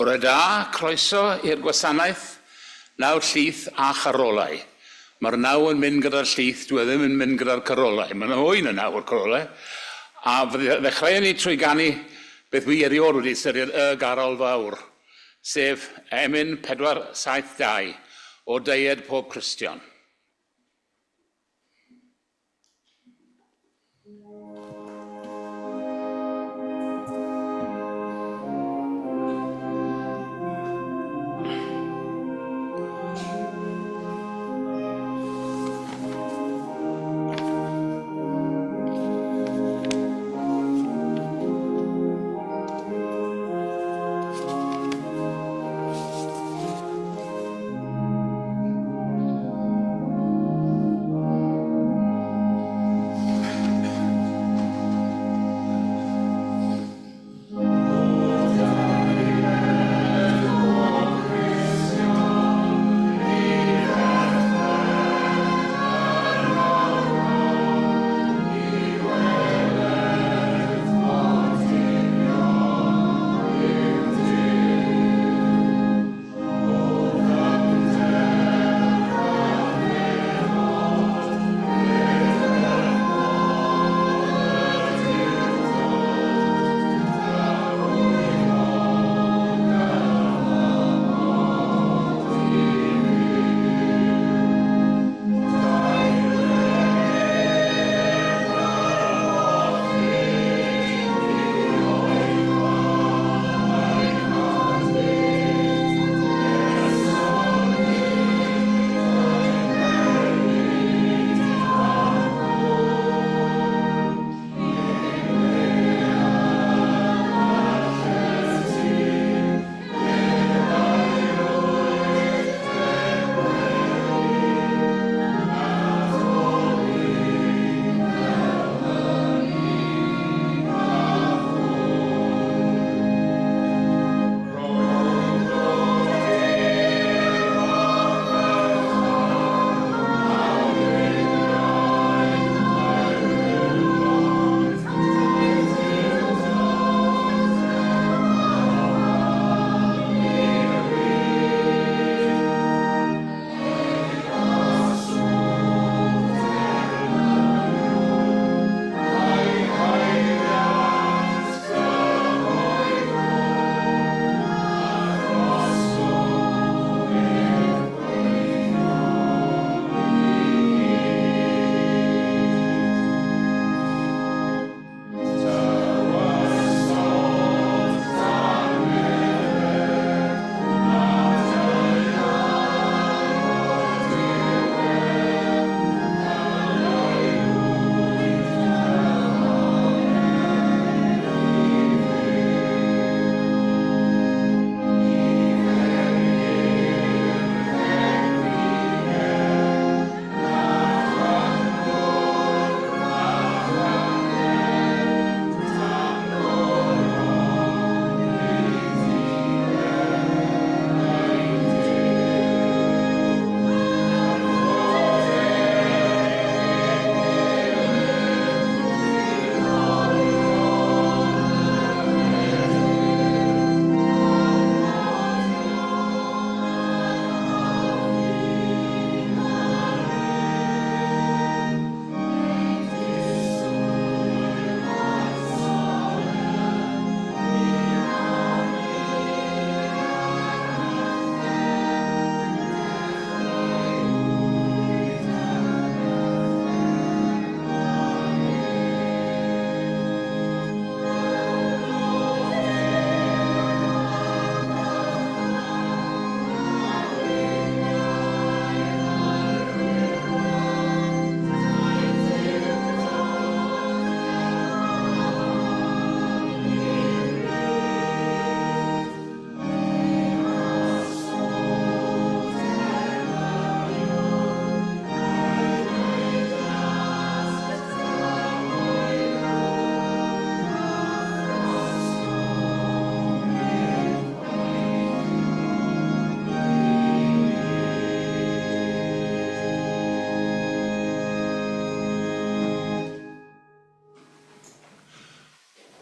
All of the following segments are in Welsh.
Bore da, croeso i'r gwasanaeth Naw Llith a Charolau. Mae'r naw yn mynd gyda'r llith, dwi e ddim yn mynd gyda'r carolau. Mae'n mwy na naw o'r carolau. A ddechreuon ni trwy ganu beth wi erioed wedi ystyried y garol fawr, sef emyn 472 o Deied Pob Cristion.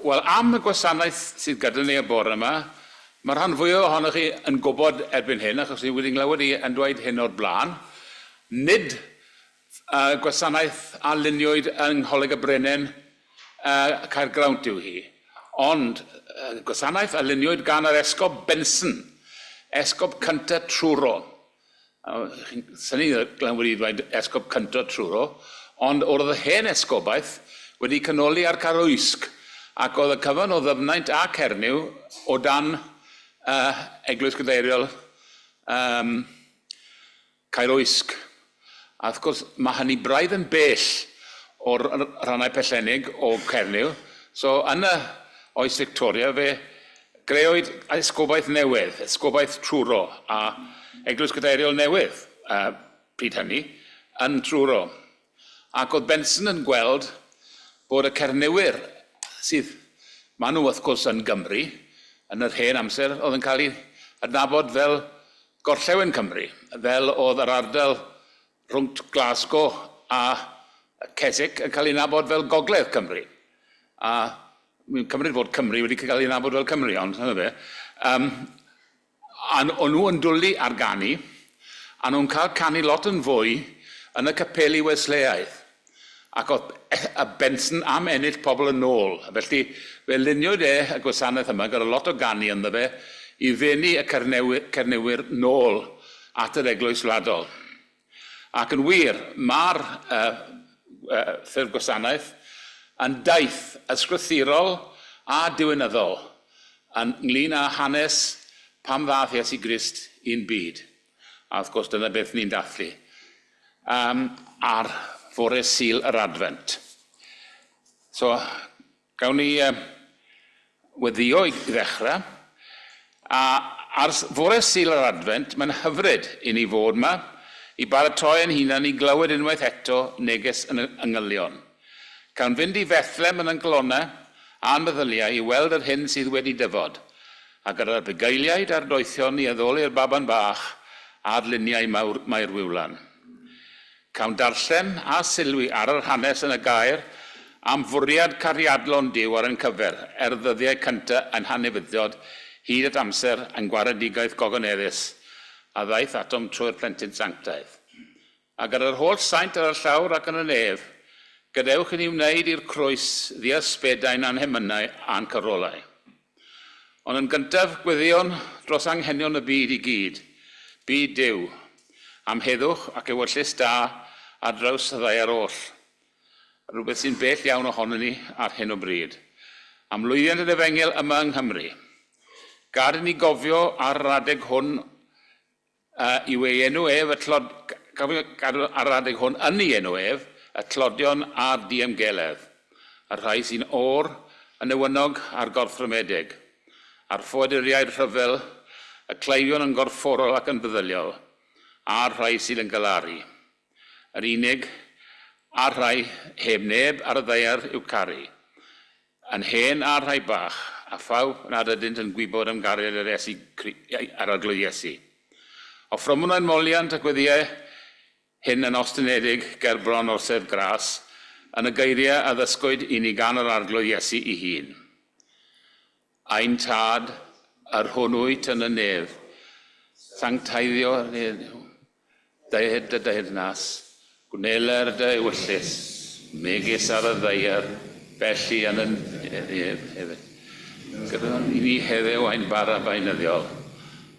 Wel, am y gwasanaeth sydd gyda ni y bore yma, Mae rhan fwyaf ohonoch chi yn gwybod erbyn hyn, achos ni wedi nghlywed i yn dweud hyn o'r blaen, nid gwasanaeth a luniwyd yng Ngholeg y Brenin Caergrawnt yw hi, ond gwasanaeth a luniwyd gan yr Esgob Benson, Esgob cyntaf Truro. Chi'n synnu glan wedi dweud Esgob cyntaf Truro, ond oedd y hen esgobaeth wedi canoli ar Caerwysg, ac oedd y cyfan o Ddyfnaint a Cernyw o dan Eglwys Gadeiriol Caerwysg. A wrth gwrs, mae hynny braidd yn bell o'r rhannau pellennig o Cernyw. So, yn y oes Victoria, fe greoed esgobaeth newydd, esgobaeth Truro, a Eglwys Gadeiriol newydd, pryd hynny, yn Truro. Ac oedd Benson yn gweld bod y Cernywyr, sydd, maen nhw wrth gwrs yn Gymru, yn yr hen amser, oedd yn cael eu adnabod fel Gorllewin Cymru, fel oedd yr ardal rhwng Glasgow a Keswick yn cael ei nabod fel Gogledd Cymru. A mi'n cymryd fod Cymru wedi cael ei nabod fel Cymru, ond hynny fe. A o'n nhw yn dwlu ar ganu, a nhw'n cael canu lot yn fwy yn y capeli Wesleaidd. Ac oedd y Benson am ennill pobl yn ôl. Felly fe luniwyd e y gwasanaeth yma gyda lot o ganu ynddo fe i ddenu y Cernywyr nôl at yr Eglwys Wladol. Ac yn wir, mae'r ffurf gwasanaeth yn daith ysgrythurol a diwinyddol ynglyn â hanes pam ddaeth Iesu Grist i'n byd. A wrth gwrs, dyna beth ni'n dathlu ar fore Sul yr Adfent. So, gawn ni weddio i ddechrau. A ar fore Sul yr Adfent, mae'n hyfryd i ni fod yma i baratoi ein hunain i glywed unwaith eto neges yn angylion. Cawn fynd i Fethlem yn Ynglonau a'n meddyliau i weld yr hyn sydd wedi dyfod, a gyda'r bugeiliaid a'r doethion i addoli'r baban bach a'r luniau mawr Mair Wiwlan. Cawn darllen a sylwi ar yr hanes yn y gair am fwriad cariadlon Duw ar ein cyfer er ddyddiau cyntaf ein hanefyddod hyd at amser ein gwaredigaeth gogoneddus a ddaeth atom trwy'r plentyn sanctaidd. A gyda'r holl saint ar y llawr ac yn y nef, gadewch i ni wneud i'r croes ddiasbedain a'n hemynau a'n carolau. Ond yn gyntaf, gweddïwn dros anghenion y byd i gyd, byd Duw, am heddwch ac ewyllys da ar draws y ddaear oll, rhywbeth sy'n bell iawn ohonon ni ar hyn o bryd, am lwyddiant yr efengyl yma yng Nghymru. Gad i ni gofio ar yr adeg hwn yw ei enw ef y tlod, gofio ar yr adeg hwn yn ei enw ef, y tlodion a'r diymgeledd, y rhai sy'n oer, y newynog a'r gorthrymedig, a'r ffoaduriaid rhyfel, y cleifion yn gorfforol ac yn feddyliol, a'r rhai sydd yn galaru. Yr unig, a'r rhai heb neb ar y ddaear i'w caru, yn hen a'r rhai bach, a phawb nad ydynt yn gwybod am gariad yr Iesu, yr Arglwydd Iesu. Offrymwn ein moliant a gweddïau hyn yn ostynedig ger bron orsedd gras, yn y geiriau a ddysgwyd i ni gan yr Arglwydd Iesu ei hun. Ein Tad, yr hwn wyt yn y nef, sancteiddio deued dy deyrnas, gwneler dy ewyllys, megis ar y ddaear, felly yn y nef hefyd. Gyda i ni heddiw ein bara beunyddiol,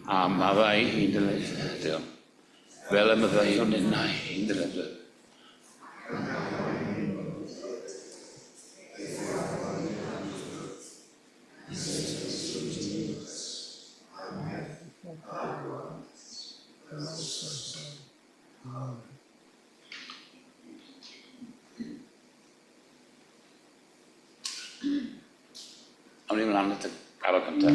a maddau i'n dyledion, fel y maddeuwn ninnau i'n dyledwyr. Awn ni mlaen at y carol cyntaf.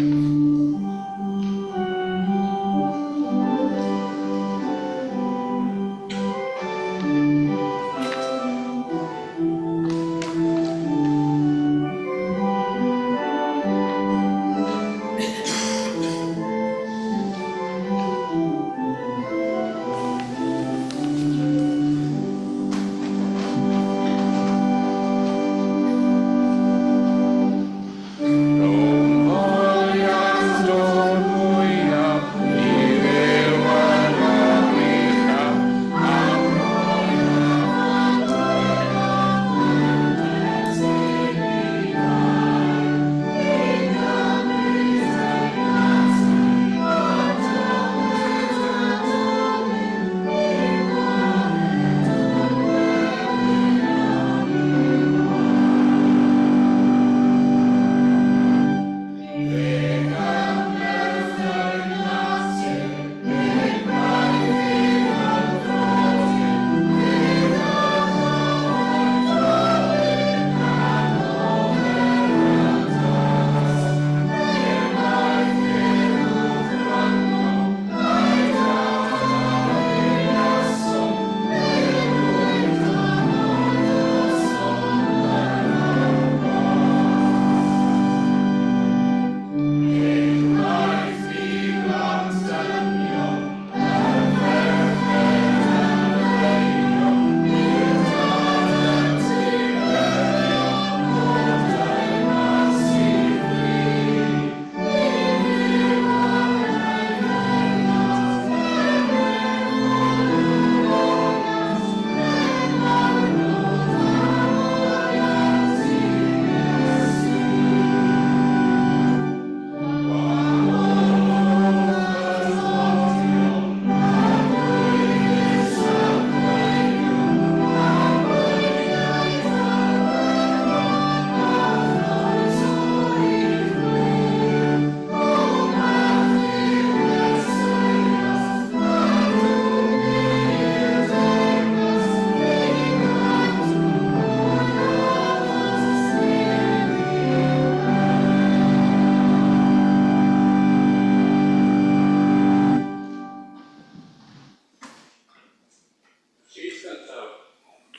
Rhwng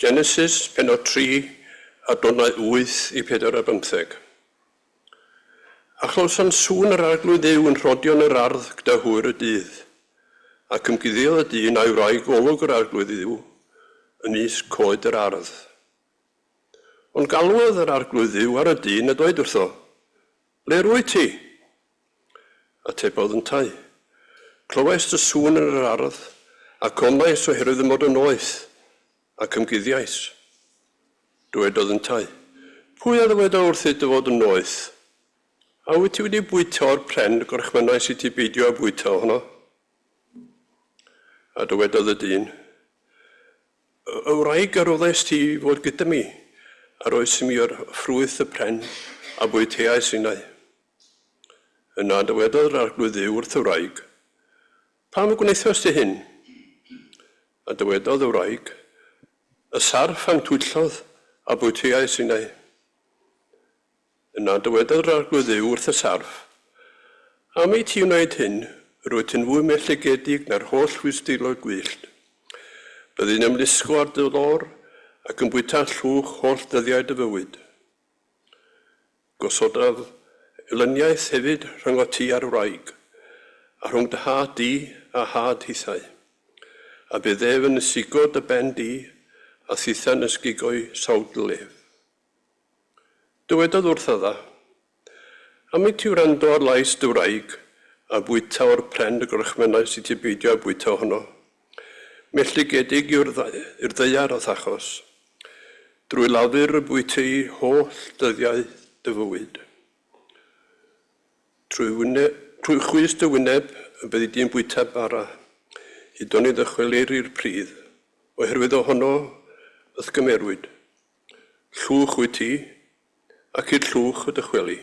Genesis, pennod 3, adnodau 8 i 4 ar bymtheg. A chlywsant sŵn yr Arglwydd Dduw yn rhodio yn yr ardd gyda hwyr y dydd. Ac ymguddiodd y dyn a'i wraig olwg yr Arglwydd Dduw ymysg coed yr ardd. Ond galwodd yr Arglwydd Dduw ar y dyn a dweud wrtho, Ble rwyt ti? Atebodd yntau, Clywais dy sŵn yn yr ardd, ac ofnais oherwydd fy mod yn noeth, ac ymguddiais. Dywedodd yntau, Pwy a ddywedodd wrthyt dy fod yn noeth? A wyt ti wedi bwyta o'r pren y gorchmynnais i ti beidio â bwyta ohono? A dywedodd y dyn, Y wraig a roddaist ti i fod gyda mi, a roes i mi o'r ffrwyth y pren, a bwyteais innau. Yna dywedodd yr Arglwydd Dduw wrth y wraig, Pam y gwnaethost ti hyn? A dywedodd y wraig, Y sarff a'm twyllodd, a bwyteais innau. Yna dywedodd yr Arglwydd Dduw wrth y sarff, Am i ti wneud hyn, yr wyt yn fwy melltigedig na'r holl fwystfilod gwyllt. Byddi'n ymlusgo ar dy lor ac yn bwyta llwch holl ddyddiau dy fywyd. Gosodaf elyniaeth hefyd rhyngot ti a'r wraig, a rhwng dy had di a had hithau. A bydd ef yn ysgigo dy ben di, a thithau'n ysgigo'i sawdl ef. Dywedodd wrth Adda, Am i ti wrando ar lais dy wraig, a bwyta o'r pren y gorchmynnais i ti beidio â bwyta ohono. Melltigedig yw'r ddaear o'th achos. Drwy lafur y bwytei holl dyddiau dy fywyd. Trwy wyne- trwy chwys dy wyneb y byddi di'n bwyta bara, hyd oni ddychwelir i'r pridd, oherwydd ohono y'th gymerwyd. Llwch wyt ti, ac i'r llwch y dychweli.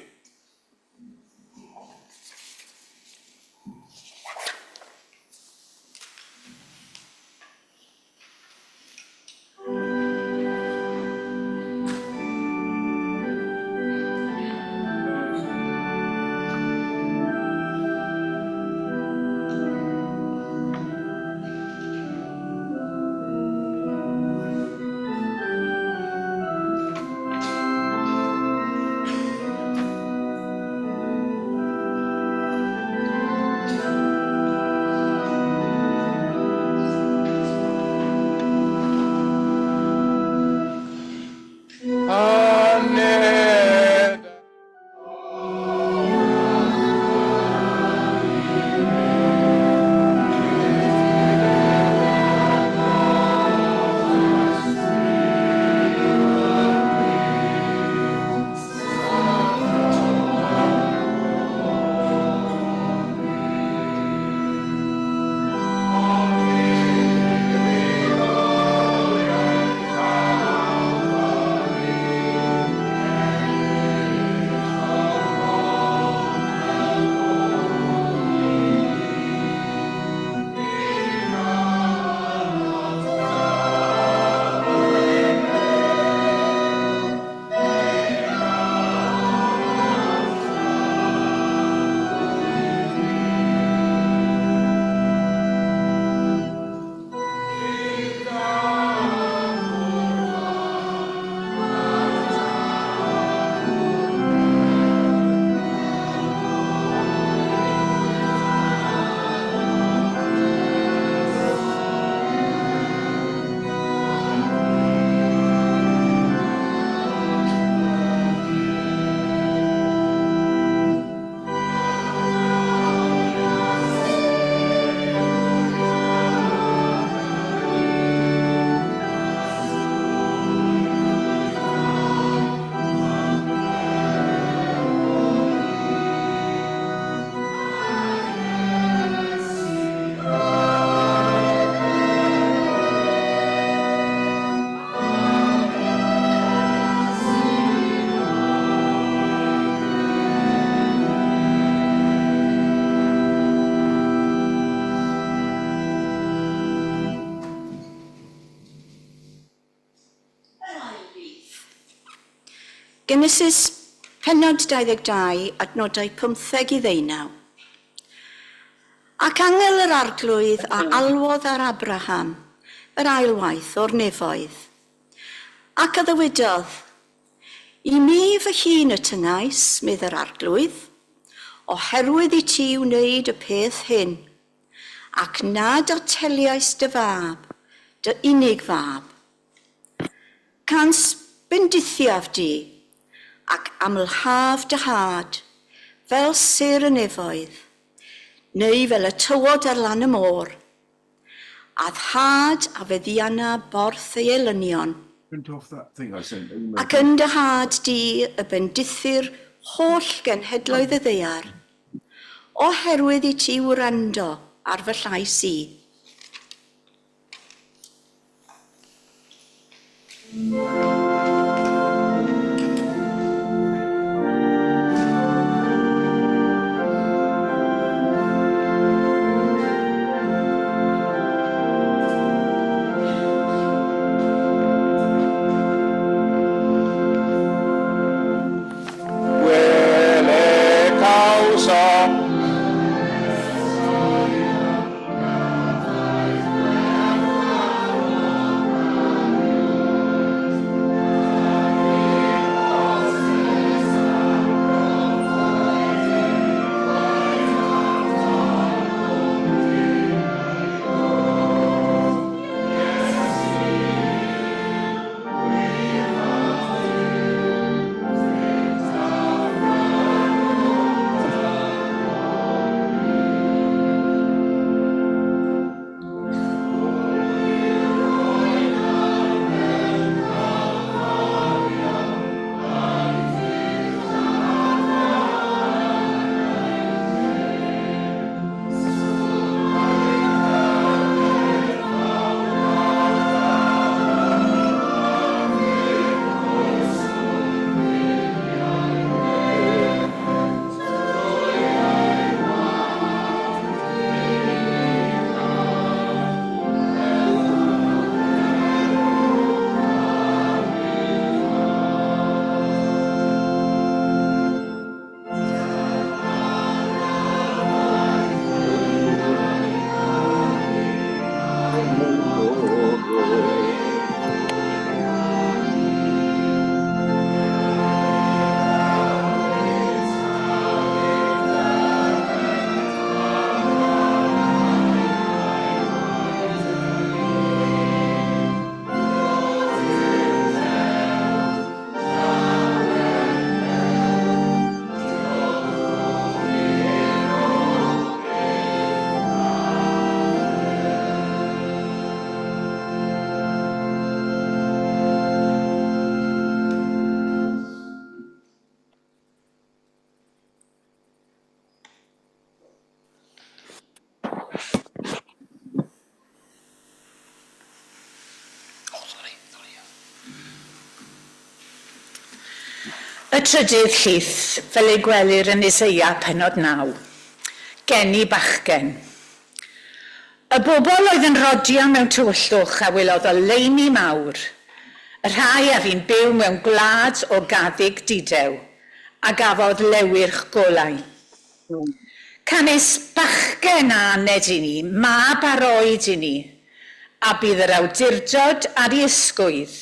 Genesis pennod 22, adnodau 15 i ddeunaw. Ac angel yr Arglwydd a alwodd ar Abraham yr ail waith o'r nefoedd. Ac a ddywedodd, I mi fy hun y tyngais, medd yr Arglwydd, oherwydd i ti wneud y peth hyn, ac nad ateliais dy fab, dy unig fab. Cans bendithiaf di, ac amlhaf dy had, fel sêr y nefoedd, neu fel y tywod ar lan y môr, a thad a feddianna borth ei elynion. Print off that thing I sent. Email. Ac yn dy had di y bendithir holl genhedloedd y ddaear, oherwydd i ti wrando ar fy llais i. Wele cawsom. Oh, sorry, sorry. Y trydydd llith, fel ei gwelir yn Isaia pennod 9. Geni bachgen. Y bobl oedd yn rodio mewn tywyllwch a welodd oleuni mawr, y rhai a fu'n byw mewn gwlad o gaddug dudew, a gafodd lewyrch golau. Canys bachgen a aned i ni, mab a roed i ni, a bydd yr awdurdod ar ei ysgwydd.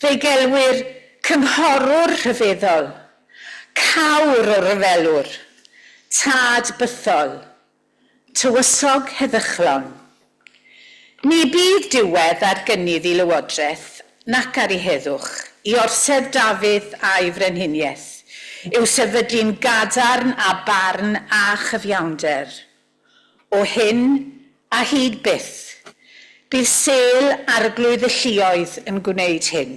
Fe'i gelwir cynghorwr rhyfeddol, cawr o ryfelwr, tad bythol, tywysog heddychlon. Ni bydd diwedd ar gynnydd i Lywodraeth nac ar ei heddwch, i orsedd Dafydd a'i frenhiniaeth, i'w sefydlu'n gadarn a barn a chyfiawnder. O hyn a hyd byth, bydd sêl arglwydd y lluoedd yn gwneud hyn.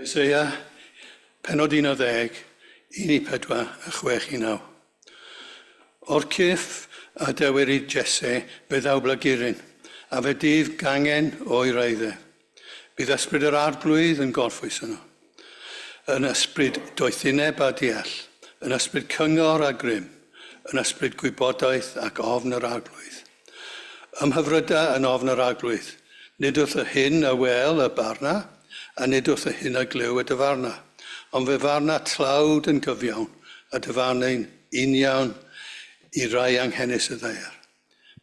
Isaiah, pennod 11, 1 i 4 a 6 i 9. O'r cyff a dewir i Jesse fe ddaw blaguryn, a fe dyf gangen o'i reiddau. Bydd ysbryd yr arglwydd yn gorffwys yno. Yn ysbryd doethineb a deall, yn ysbryd cyngor a grym, yn ysbryd gwybodaeth ac ofn yr arglwydd. Ymhyfryda yn ofn yr arglwydd, nid wrth yr hyn a wel y barna, a nid wrth y hyn a glyw y dyfarna, ond fe farna tlawd yn gyfiawn, a dyfarnu'n uniawn i rai anghenus y ddaear.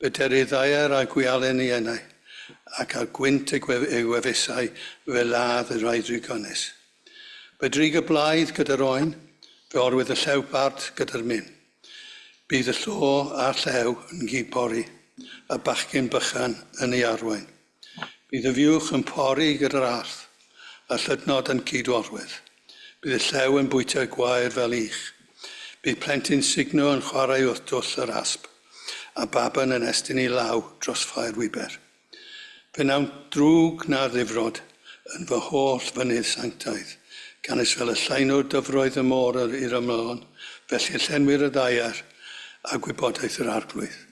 Fe dery ddaear a gwialen ei enau, ac ar gwynt y gwefusau fe ladd y rai drygionus. Fe drig y blaidd gyda'r oen, fe orwedd y llewpard gyda'r myn. Bydd y llo a'r llew yn gyd-bori, a bachgen bychan yn ei arwain. Bydd y fuwch yn pori gyda'r arth, a llydnod yn cyd-orwedd. Bydd y llew yn bwyta gwair fel ych. Bydd plentyn sugno yn chwarae wrth dwll yr asp, a baban yn estyn ei law dros ffair wiber. Fe wnawn drwg na ddifrod yn fy holl fynydd sanctaidd, canys fel y llanw dyfroedd y môr i'r ymylon, felly y llenwir y ddaear a gwybodaeth yr arglwydd.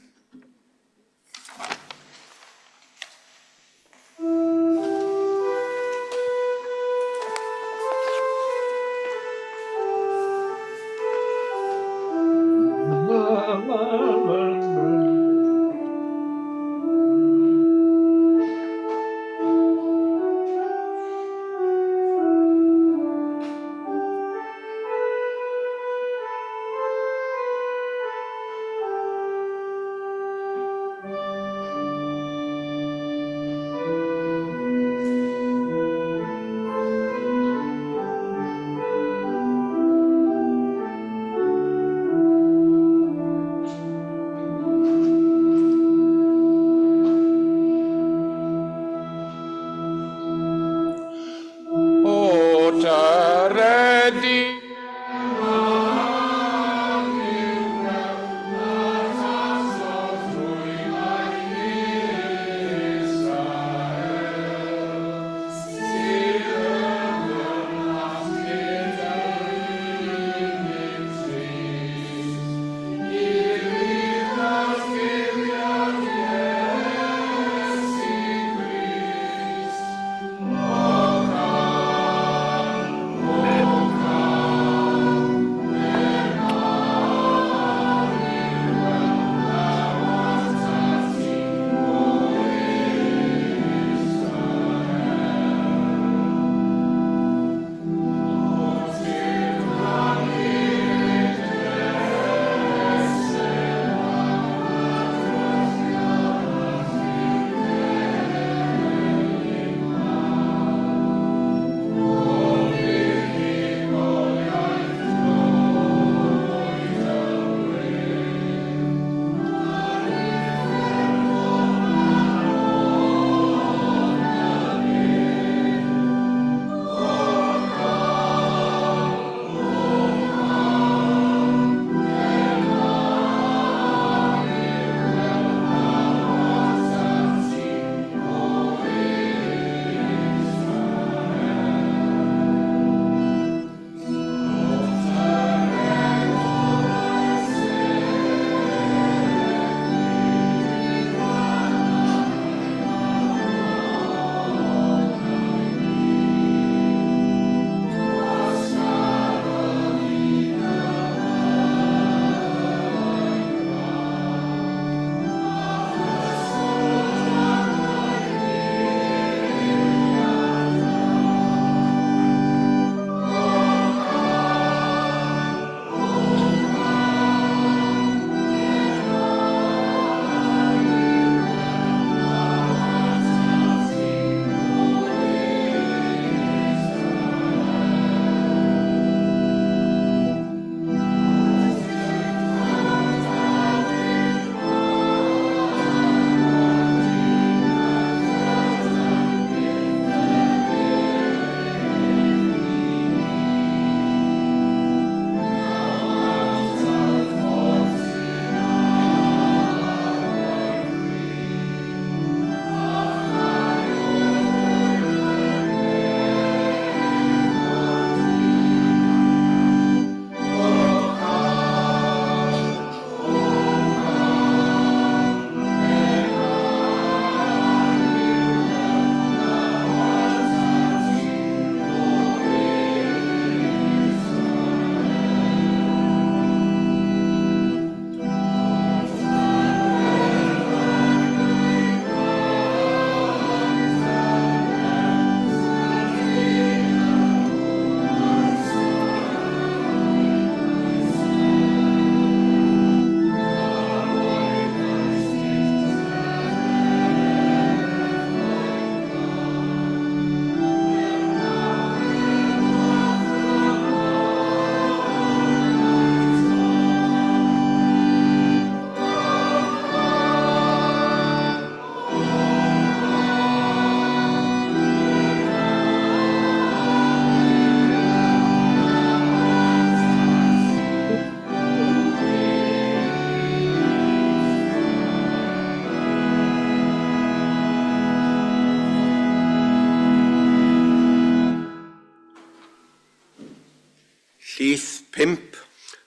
Llith 5,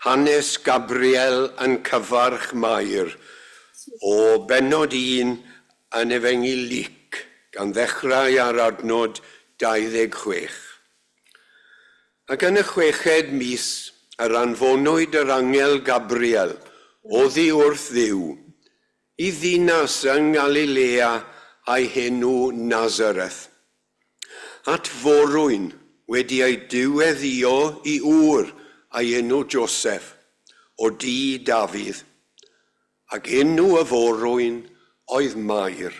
hanes Gabriel yn cyfarch Mair, o bennod 1 yn Efengyl Luc, gan ddechrau ar adnod 26. Ac yn y chweched mis, yr anfonwyd yr angel Gabriel oddi wrth Dduw, i ddinas yng Ngalilea a'i henw Nazareth, at forwyn wedi ei diweddio i ŵr a'i enw Joseph, o dŷ Dafydd, ac enw y forwyn oedd Mair.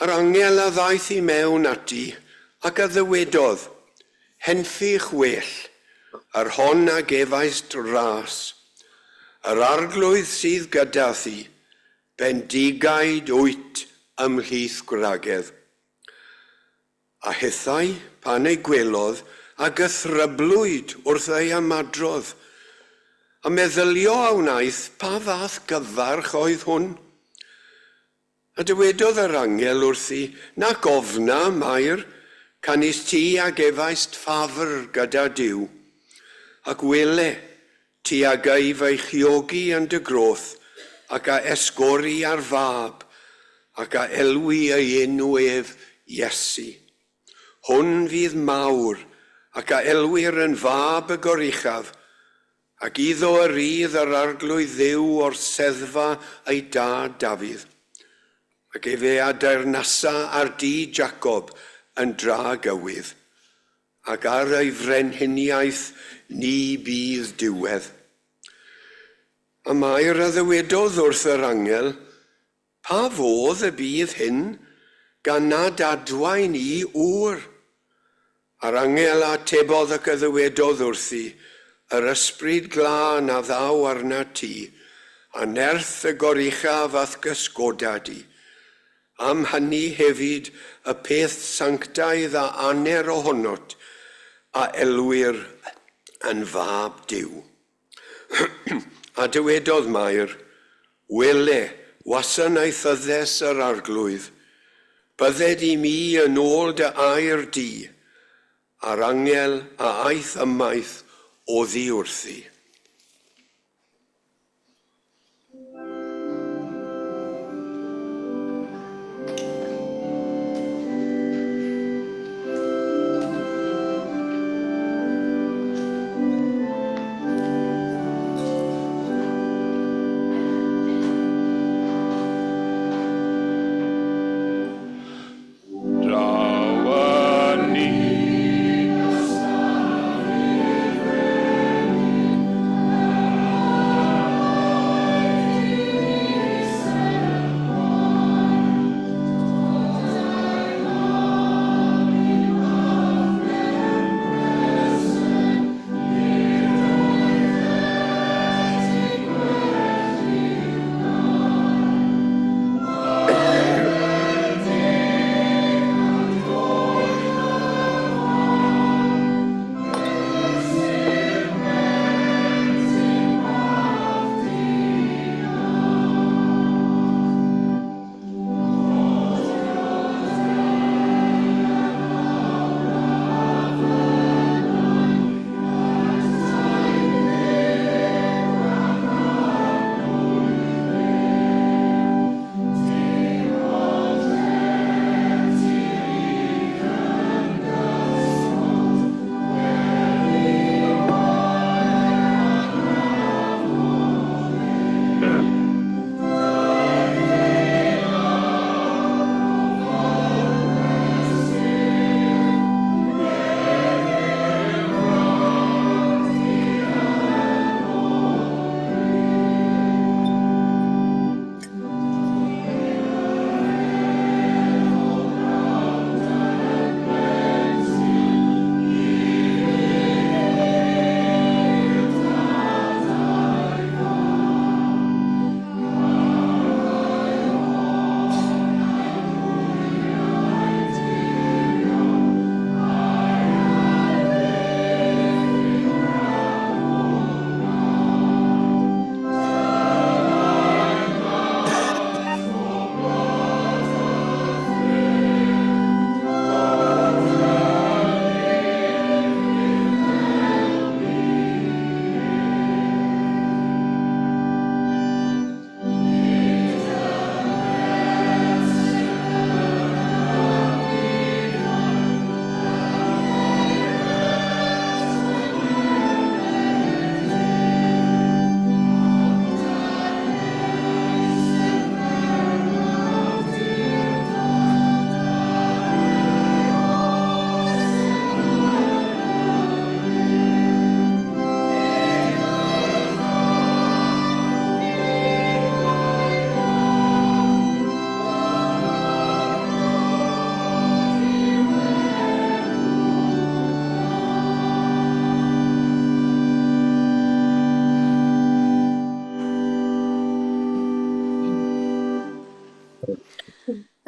Yr angel a ddaeth i mewn ati ac a ddywedodd, Henffych well, yr hon a gefaist ras. Yr Arglwydd sydd gyda thi, bendigaid wyt ymhlith gwragedd. A hithau, pan ei gwelodd, a gythryblwyd wrth ei ymadrodd, a meddylio a wnaeth pa fath gyfarch oedd hwn. A dywedodd yr angel wrthi, Nac ofna, Mair, canys ti a gefaist ffafr gyda Duw. Ac wele, ti a gai feichiogi yn dy groth, ac a esgori ar fab, ac a elwi ei enw ef Iesu. Hwn fydd mawr, ac a elwir yn fab y Goruchaf, ac iddo y rhydd yr Arglwydd Dduw o'r seddfa ei dad Dafydd. Ac efe a deyrnasa ar dŷ Jacob yn dra gywydd, ac ar ei frenhiniaeth ni bydd diwedd. A Mair a ddywedodd wrth yr angel, Pa fodd y bydd hyn, gan nad adwaen i ŵr? A'r angel a atebodd ac a ddywedodd wrthi, Yr Ysbryd Glân a ddaw arnat ti, a nerth y Goruchaf a'th gysgoda di. Am hynny hefyd y peth sanctaidd a aner ohonot, a elwir yn Fab Duw. A dywedodd Mair, Wele, wasanaethyddes yr Arglwydd, bydded i mi yn ôl dy air di. A'r angel a aeth ymaith oddi wrthi. Draw â ni.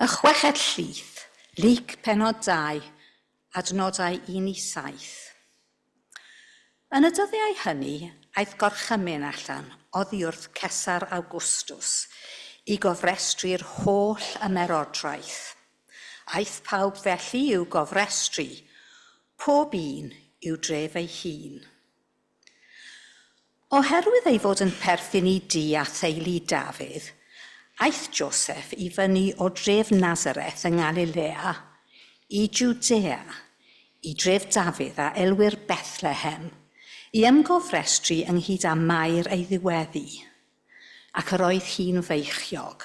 Y chweched llith, Luc penod 2, adnodau 1 i 7. Yn y dyddiau hynny, aeth gorchymyn allan oddi wrth Cesar Augustus i gofrestru'r holl ymerodraeth. Aeth pawb felly i'w gofrestru, pob un i'w dref ei hun. Oherwydd ei fod yn perthyn i di a theulu Dafydd, aeth Joseph i fyny o dref Nazareth yng Ngalilea i Jwdea, i dref Dafydd a elwir Bethlehem, i ymgofrestru ynghyd â Mair ei ddiweddu, ac yr oedd hi'n feichiog.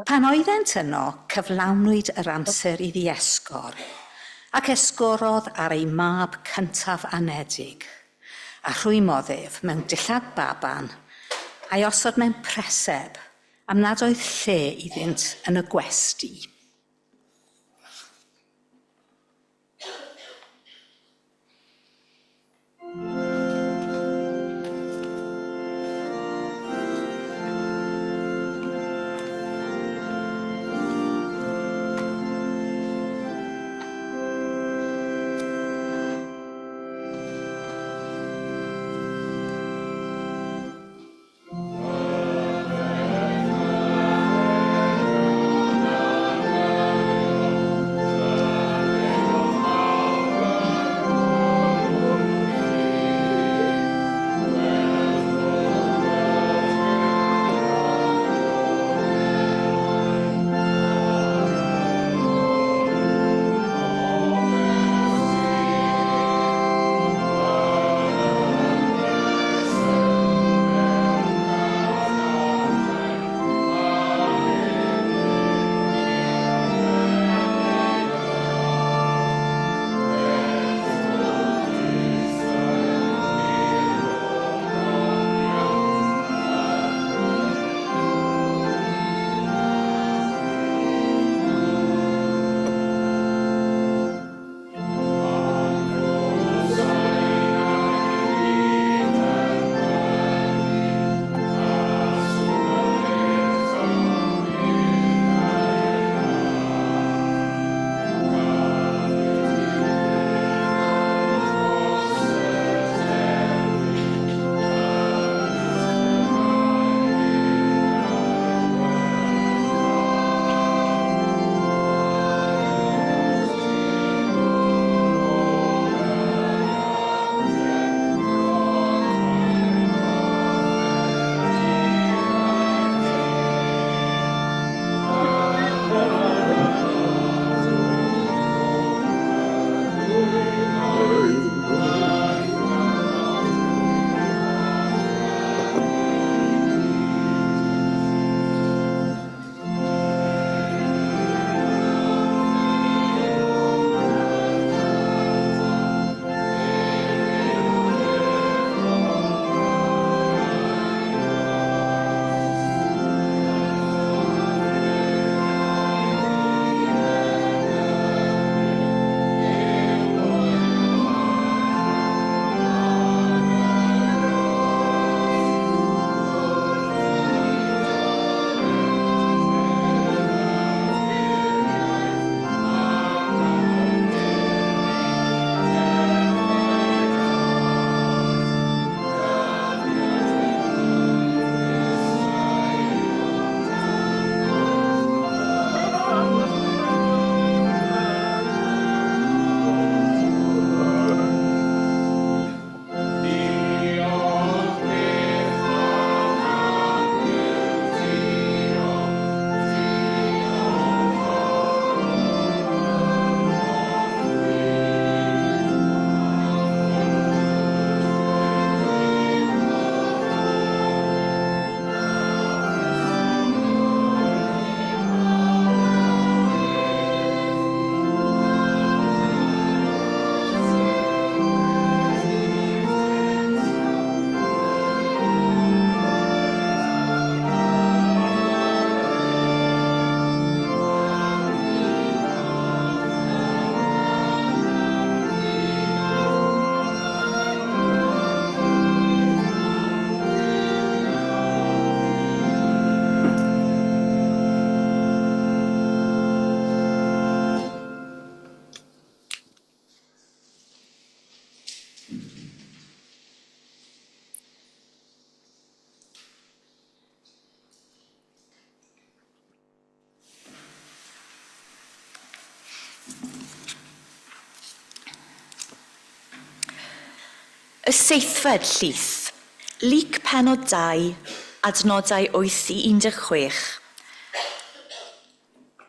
Pan oeddent yno, cyflawnwyd yr amser iddi esgor, ac esgorodd ar ei mab cyntaf anedig, a rhwymodd ef mewn dillad baban, a'i osod mewn preseb, am nad oedd lle iddynt yn y gwesty. Y seithfed llith. Luc pennod 2, adnodau 8 i 16.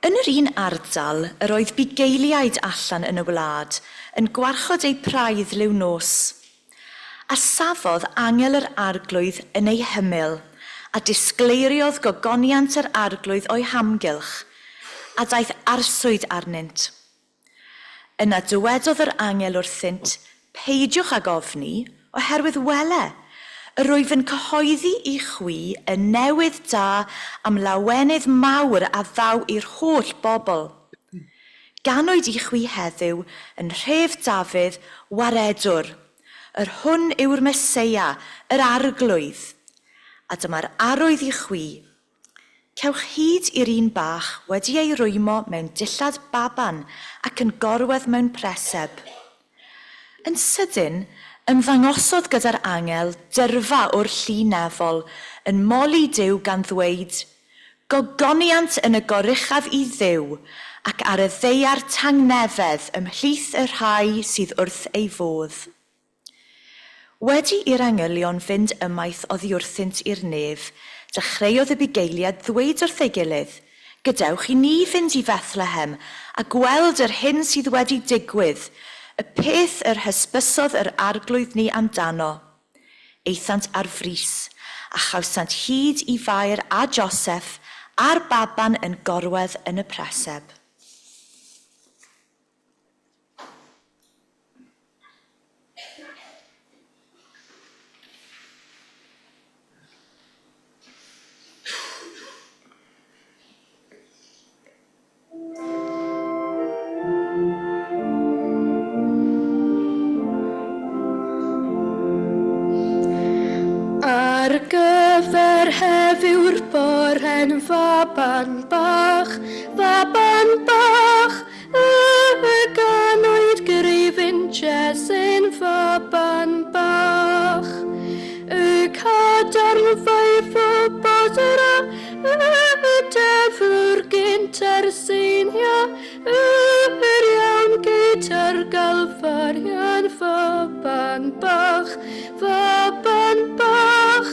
Yn yr un ardal yr oedd bugeiliaid allan yn y wlad yn gwarchod eu praidd liw nos. A safodd angel yr Arglwydd yn eu hymyl, a disgleiriodd gogoniant yr Arglwydd o'u hamgylch, a daeth arswyd arnynt. Yna dywedodd yr angel wrthynt, Peidiwch ag ofni, oherwydd wele, yr wyf yn cyhoeddi i chwi y newydd da am lawenydd mawr a ddaw i'r holl bobl. Ganwyd i chwi heddiw yn nhref Dafydd waredwr, yr hwn yw'r Meseia, yr Arglwydd. A dyma'r arwydd i chwi, Cewch hyd i'r un bach wedi ei rwymo mewn dillad baban ac yn gorwedd mewn preseb. Yn sydyn, ymddangosodd gyda'r angel dyrfa o'r llu nefol yn moli Duw gan ddweud, Gogoniant yn y goruchaf i Dduw, ac ar y ddaear tangnefedd ymhlith y rhai sydd wrth ei fodd. Wedi i'r angylion fynd ymaith oddi wrthynt i'r nef, dechreuodd y bugeiliaid ddweud wrth ei gilydd, Gadewch i ni fynd i Fethlehem a gweld yr hyn sydd wedi digwydd, y peth yr hysbysodd yr Arglwydd ni amdano. Aethant ar frys, a chawsant hyd i Fair a Joseff a'r baban yn gorwedd yn y preseb. Ar gyfer heddiw'r bore'n faban bach, faban bach, Y ganwyd greifyn Jesyn faban bach. Y cadarn faifo Bosra, y deflwr gynt ar Seinia, yr iawn gyda'r galfarian faban bach, faban bach,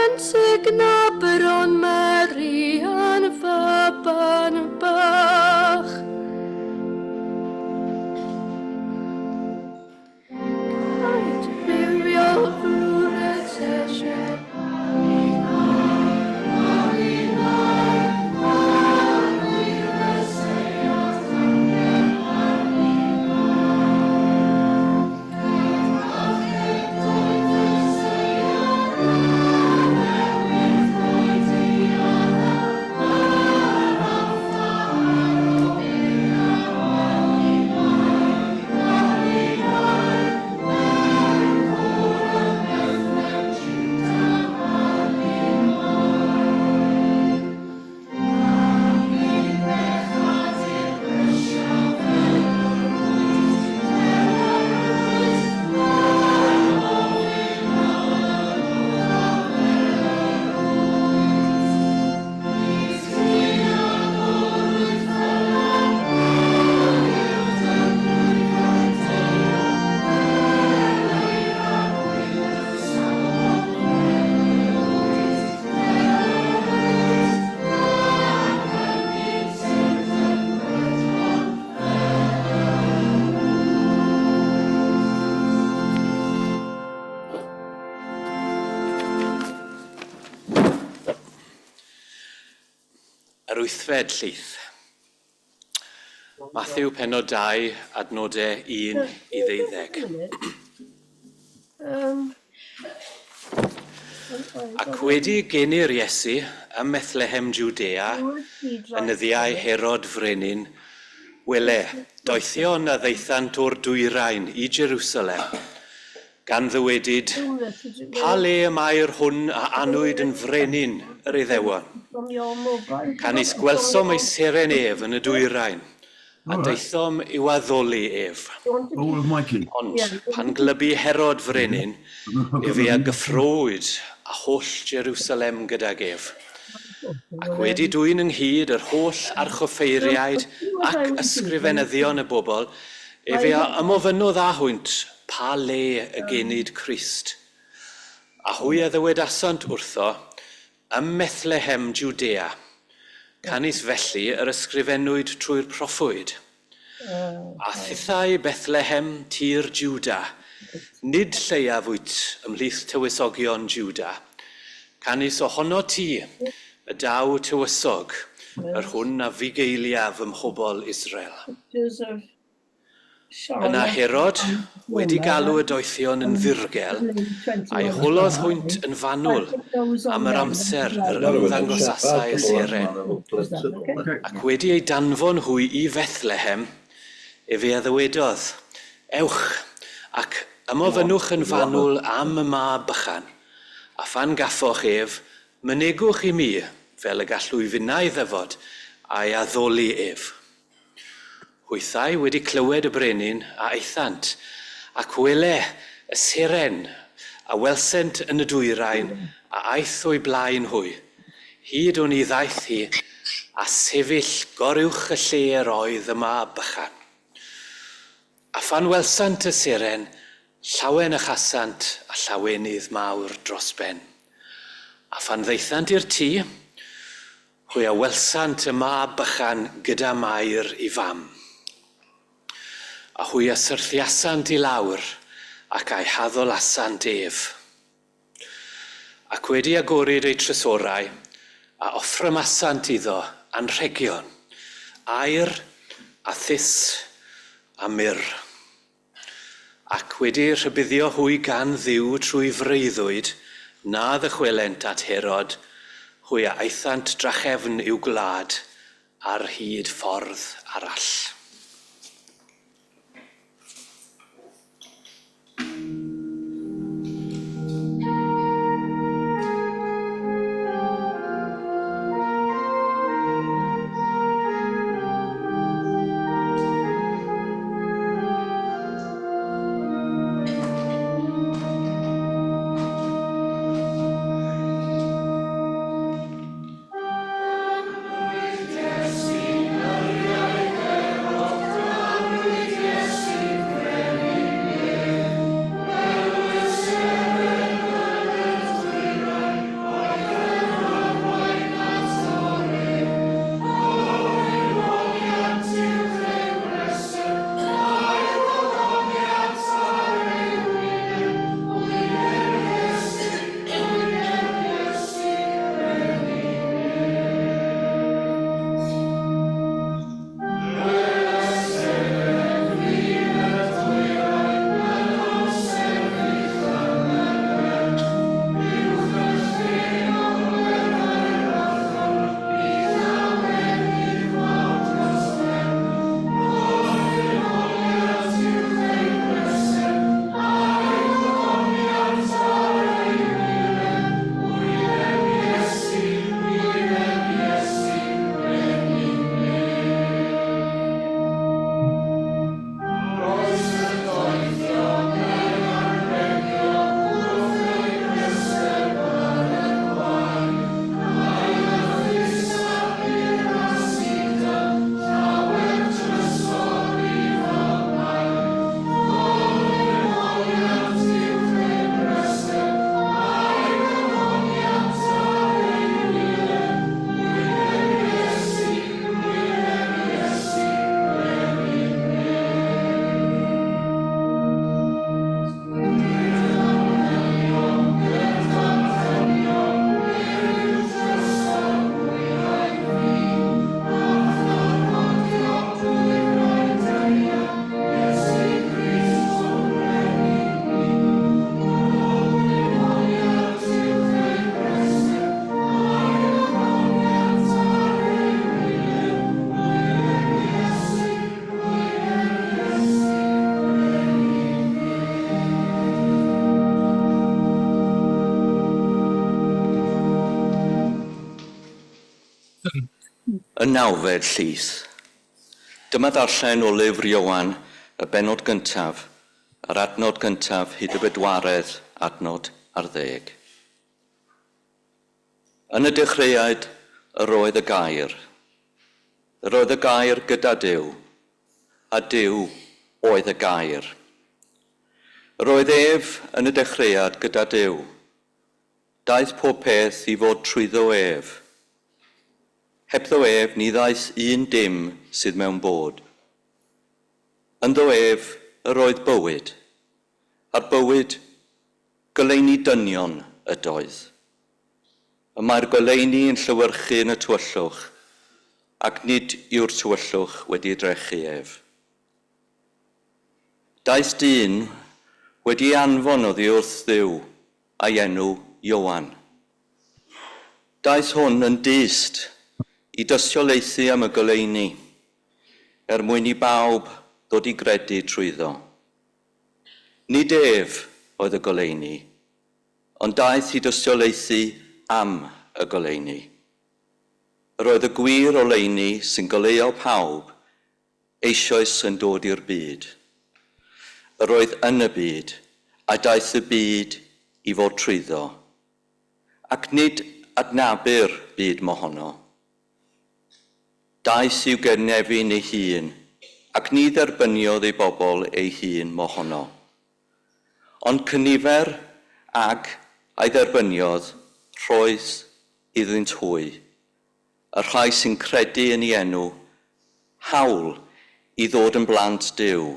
yn sugno bron Marian faban bach. Caed bywiol flwres eisiau. Yr wythfed llith. Matthew pennod 2, adnodau 1 i 12. Ac wedi geni'r Iesu ym Methlehem Jwdea, yn nyddiau Herod Frenin, wele, doethion a ddaethant o'r dwyrain i Jerusalem, gan ddywedyd, Pa le y mae'r hwn a anwyd yn frenin yr Iddewon? Canys gwelsom ei seren ef yn y dwyrain, a daethom i'w addoli ef. Ond pan glybu Herod frenin, efe a gyffrowyd a holl Jerusalem gydag ef. Ac wedi dwyn ynghyd yr holl archoffeiriaid ac ysgrifenyddion y bobl, Efe a ymofynnodd â hwynt pa le y genid Crist. A hwy a ddywedasant wrtho, Ym Methlehem Jwdea. Canys felly yr ysgrifennwyd trwy'r proffwyd. A thithau, Bethlehem, tir Jwda, nid lleiaf wyt ymhlith tywysogion Jwda, canys ohonot ti y daw tywysog, yr hwn a fugeilia fy mhobl Israel. Yna Herod, wedi galw y doethion yn ddirgel, a'i holodd hwynt yn fanwl am yr amser yr ymddangosasai y seren. Ac wedi eu danfon hwy i Fethlehem, efe a ddywedodd, Ewch, ac ymofynnwch yn fanwl am y mab bychan, a phan gaffoch ef, mynegwch i mi, fel y gallwy finnau ddyfod a'i addoli ef. Hwythau wedi clywed y brenin, a aethant, ac wele, y seren a welsent yn y dwyrain a aeth o'u blaen hwy, hyd oni ddaeth hi, a sefyll goruwch y lle yr oedd y mab bychan. A phan welsant y seren, llawen y chasant a llawenydd mawr dros ben. A phan ddaethant i'r tŷ, Hwy a welsant y mab bychan gyda Mair i fam. A hwy a syrthiasant i lawr, ac a'i haddolasant ef. Ac wedi agoryd eu trysorau, a offrymasant iddo anrhegion, aur, a thus, a myrr. Ac wedi rhybuddio hwy gan Dduw trwy freuddwyd na ddychwelent at Herod, hwy a aethant drachefn i'w gwlad ar hyd ffordd arall. Y nawfed llys. Dyma ddarllen o lyfr Ioan, y bennod gyntaf, yr adnod gyntaf hyd y bedwaredd adnod ar ddeg. Yn y dechreuad yr oedd y gair. Yr oedd y gair gyda Duw, a Duw oedd y gair. Yr oedd ef yn y dechreuad gyda Duw. Daeth pob peth i fod trwyddo ef. Hebddo ef ni ddaeth un dim sydd mewn bod. Ynddo ef yr oedd bywyd, a'r bywyd goleuni dynion ydoedd. Y mae'r goleuni yn llewyrchu yn y tywyllwch, ac nid yw'r tywyllwch wedi drechu ef. Daeth dyn wedi ei anfon oddi wrth Dduw, a'i enw Ioan. Daeth hwn yn dyst i dystiolaethu am y goleuni, er mwyn i bawb ddod i gredu trwyddo. Nid ef oedd y goleuni, ond daeth i dystiolaethu am y goleuni. Yr oedd y gwir oleuni sy'n goleuo pawb eisoes yn dod i'r byd. Yr oedd yn y byd, a daeth y byd i fod trwyddo, ac nid adnabu'r byd mohono. Daeth i'w gynefin ei hun, ac ni dderbyniodd ei bobl ei hun mohono. Ond cynifer ag a'i dderbyniodd, rhoes iddynt hwy, y rhai sy'n credu yn ei enw, hawl i ddod yn blant Duw.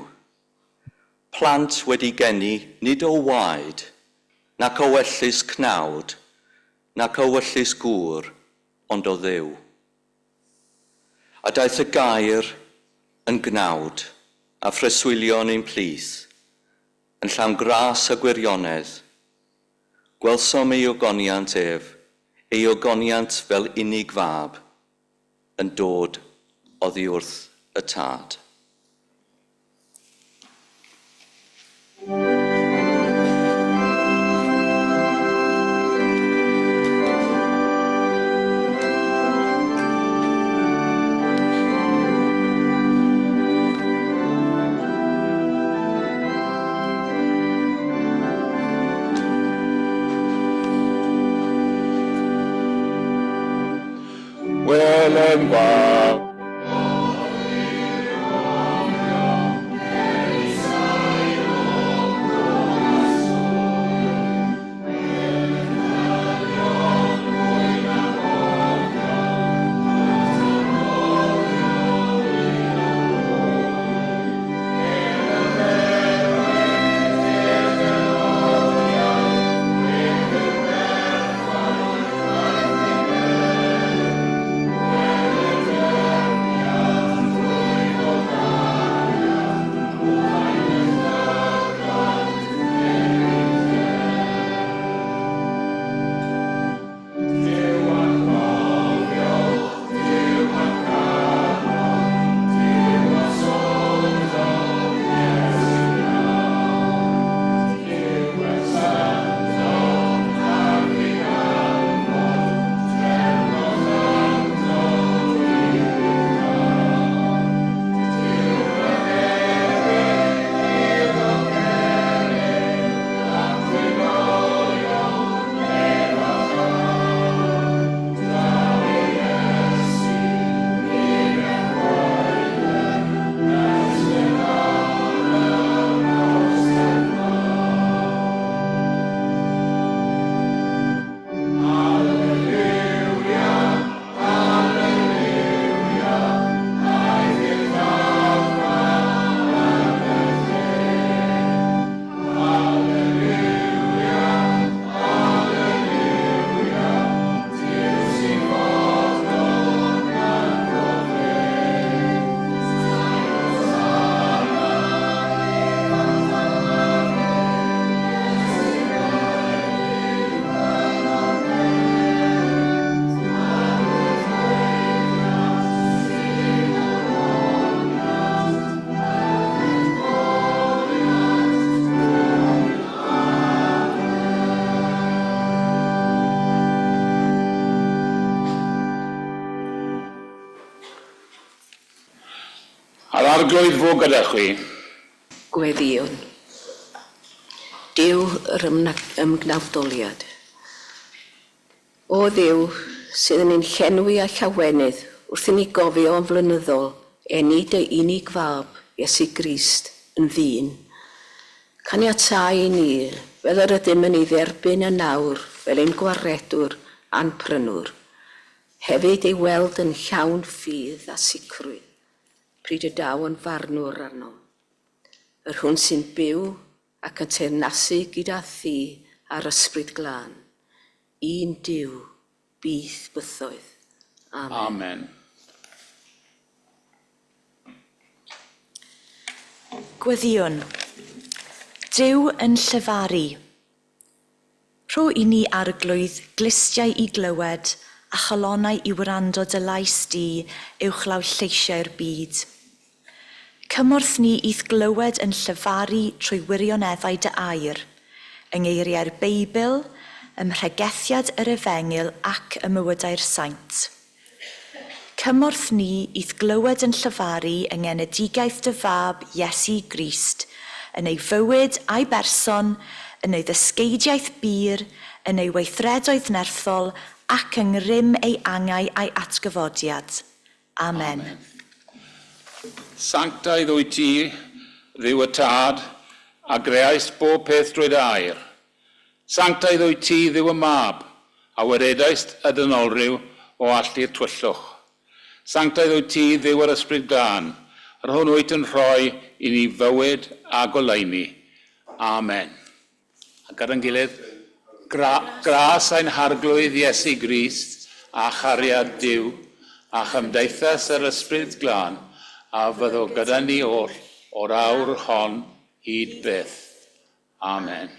Plant wedi geni nid o waed, nac o wellus cnawd, nac o wyllys gŵr, ond o Dduw. A daeth y gair yn gnawd a phreswylio yn ein plith, yn llawn gras a gwirionedd. Gwelsom ei ogoniant ef, ei ogoniant fel unig fab, yn dod oddi wrth y Tad. Welem gwa. A'r arglwydd fo gyda chwi. Gweddïwn. Duw yr ymgnawdoliad. O Dduw, sydd yn ein llenwi â llawenydd wrth i ni gofio yn flynyddol eni dy unig fab, Iesu Grist, yn ddyn, caniatáu i ni, fel yr ydym yn ei dderbyn yn awr fel ein gwaredwr a'n prynwr, hefyd ei weld yn llawn ffydd a sicrwydd, pryd y daw yn farnwr arnom. Yr hwn sy'n byw ac yn teyrnasu gyda thi a'r Ysbryd Glân, un Duw, byth bythoedd. Amen. Amen. Gweddïwn. Duw yn llefaru. Rho i ni arglwydd glustiau i glywed a chalonnau i wrando dy lais di uwchlaw lleisiau'r byd. Cymorth ni i'th glywed yn llefaru trwy wirioneddau dy air, yng ngeiriau'r Beibl, ym mhregethiad yr Efengyl ac ym mywydau'r saint. Cymorth ni i'th glywed yn llefaru yng ngenedigaeth dy Fab, Iesu Grist, yn ei fywyd a'i berson, yn ei ddysgeidiaeth bur, yn ei weithredoedd nerthol, ac yng ngrym ei angau a'i atgyfodiad. Amen. Amen. Sanctaidd wyt ti, Dduw y Tad, a greaist bob peth drwy dy air. Sanctaidd wyt ti, Dduw y Mab, a waredaist y dynolryw o allu'r tywyllwch. Sanctaidd wyt ti, Dduw yr Ysbryd Glân, yr hwn wyt yn rhoi i ni fywyd a goleuni. Amen. A gyda'n gilydd, gra gras ein harglwydd Iesu Grist a chariad Duw a chymdeithas yr Ysbryd Glân a fyddo gyda ni oll o'r awr hon hyd byth. Amen.